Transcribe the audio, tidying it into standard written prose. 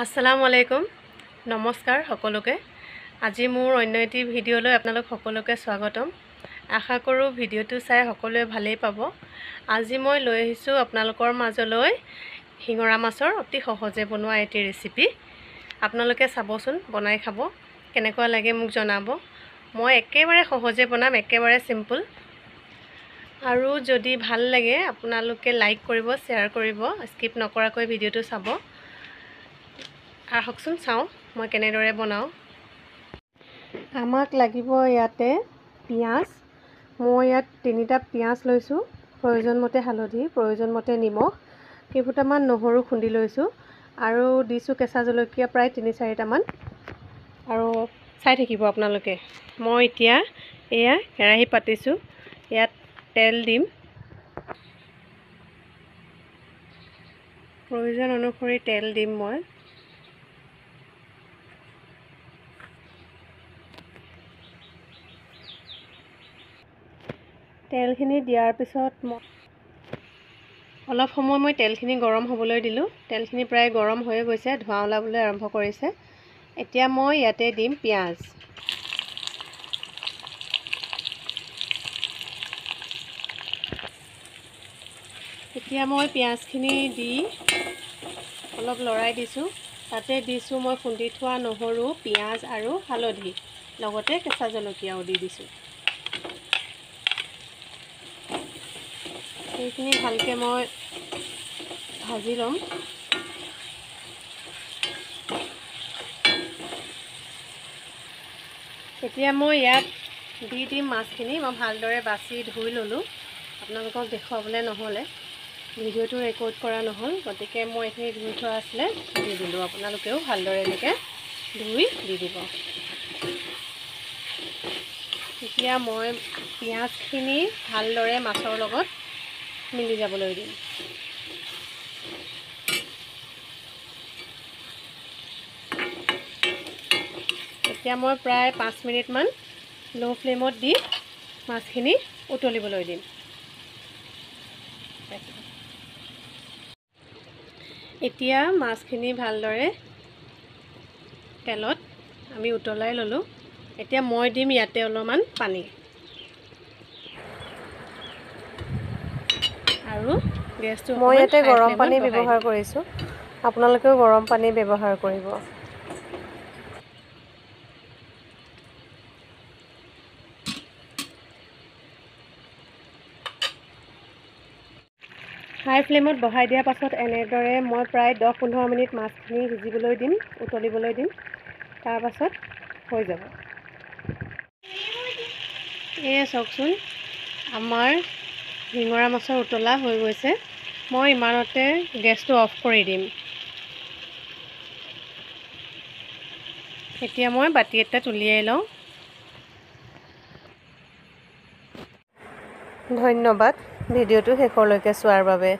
আসসালামু আলাইকুম, নমস্কাৰ সকলোকে। আজি মোৰ অন্য এটি ভিডিঅ'লৈ আপোনালোক সকলোকে স্বাগতম। আশা কৰোঁ ভিডিঅ'টো চাই সকলোৱে ভালেই পাব। আজি মই লৈ আহিছোঁ আপোনালোকৰ মাজলৈ শিঙৰা মাছৰ অতি সহজে বনোৱা এটি ৰেচিপি। আপোনালোকে চাবচোন, বনাই খাব, কেনেকুৱা লাগে মোক জনাব। মই একেবাৰে সহজে বনাম, একেবাৰে চিম্পল। আৰু যদি ভাল লাগে আপোনালোকে লাইক কৰিব, শ্বেয়াৰ কৰিব, স্কিপ নকৰাকৈ ভিডিঅ'টো চাব। আহকচোন চাওঁ মই কেনেদৰে বনাওঁ। আমাক লাগিব ইয়াতে পিঁয়াজ। মই ইয়াত 3টা পিঁয়াজ লৈছোঁ, প্ৰয়োজন মতে হালধি, প্ৰয়োজন মতে নিমখ, কেইফুটামান নহৰু খুন্দি লৈছোঁ আৰু দিছোঁ কেঁচা জলকীয়া প্ৰায় 3-4টামান। আৰু চাই থাকিব আপোনালোকে। মই এতিয়া এয়া কেৰাহী পাতিছোঁ, ইয়াত তেল দিম। প্ৰয়োজন অনুসৰি তেল দিম মই। তেলখিনি দিয়াৰ পিছত মই অলপ সময় মই তেলখিনি গৰম হ'বলৈ দিলোঁ। তেলখিনি প্ৰায় গৰম হৈ গৈছে, ধোঁৱা ওলাবলৈ আৰম্ভ কৰিছে। এতিয়া মই ইয়াতে দিম পিঁয়াজ। এতিয়া মই পিঁয়াজখিনি দি অলপ লৰাই দিছোঁ। তাতে দিছোঁ মই খুন্দি থোৱা নহৰু, পিঁয়াজ আৰু হালধি, লগতে কেঁচা জলকীয়াও দি দিছোঁ। সেইখিনি ভালকৈ মই ভাজি ল'ম। এতিয়া মই ইয়াত দি দিম মাছখিনি। মই ভালদৰে বাছি ধুই ল'লোঁ, আপোনালোকক দেখুৱাবলৈ নহ'লে ভিডিঅ'টো ৰেকৰ্ড কৰা নহ'ল, গতিকে মই এইখিনি ধুই থোৱা আছিলে দি দিলোঁ। আপোনালোকেও ভালদৰে এনেকৈ ধুই দি দিব। এতিয়া মই পিঁয়াজখিনি ভালদৰে মাছৰ লগত মিলি যাবলৈ দিম। এতিয়া মই প্ৰায় 5 মিনিটমান ল' ফ্লেমত দি মাছখিনি উতলিবলৈ দিম। এতিয়া মাছখিনি ভালদৰে তেলত আমি উতলাই ল'লোঁ। এতিয়া মই দিম ইয়াতে অলপমান পানী আৰু গেছটো মই ইয়াতে গৰম পানী ব্যৱহাৰ কৰিছোঁ, আপোনালোকেও গৰম পানী ব্যৱহাৰ কৰিব। হাই ফ্লেমত বহাই দিয়াৰ পাছত এনেদৰে মই প্ৰায় 10-15 মিনিট মাছখিনি সিজিবলৈ দিম, উতলিবলৈ দিম। তাৰপাছত হৈ যাব। এয়া চাওকচোন, আমাৰ শিঙৰা মাছৰ উতলা হৈ গৈছে। মই ইমানতে গেছটো অফ কৰি দিম। এতিয়া মই বাতি এটাত উলিয়াই লওঁ। ধন্যবাদ ভিডিঅ'টো শেষলৈকে চোৱাৰ বাবে।